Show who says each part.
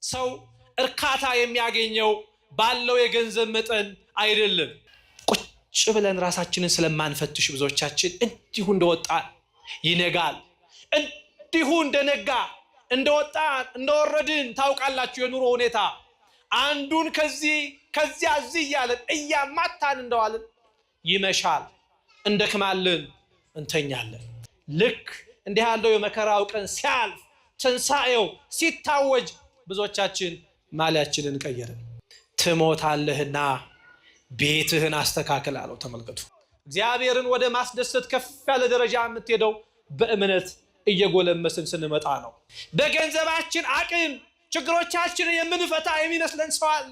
Speaker 1: ሰው እርካታ የሚያገኘው ባለው የገንዘብ መጠን አይደለም። ቁጭ ብለን ራሳችንን ስለማንፈትሽ ብዙዎቻችን እንዲሁ እንደወጣን ይነጋል፣ እንዲሁ እንደነጋ እንደወጣን እንደወረድን ታውቃላችሁ። የኑሮ ሁኔታ አንዱን ከዚህ ከዚያ እዚህ እያለን እያማታን እንደዋልን ይመሻል፣ እንደክማለን፣ እንተኛለን። ልክ እንዲህ ያለው የመከራው ቀን ሲያልፍ ትንሣኤው ሲታወጅ ብዙዎቻችን ማሊያችንን ቀየርን። ትሞታለህና ቤትህን አስተካክል አለው። ተመልከቱ፣ እግዚአብሔርን ወደ ማስደሰት ከፍ ያለ ደረጃ የምትሄደው በእምነት እየጎለመስን ስንመጣ ነው። በገንዘባችን አቅም ችግሮቻችንን የምንፈታ የሚመስለን ሰው አለ።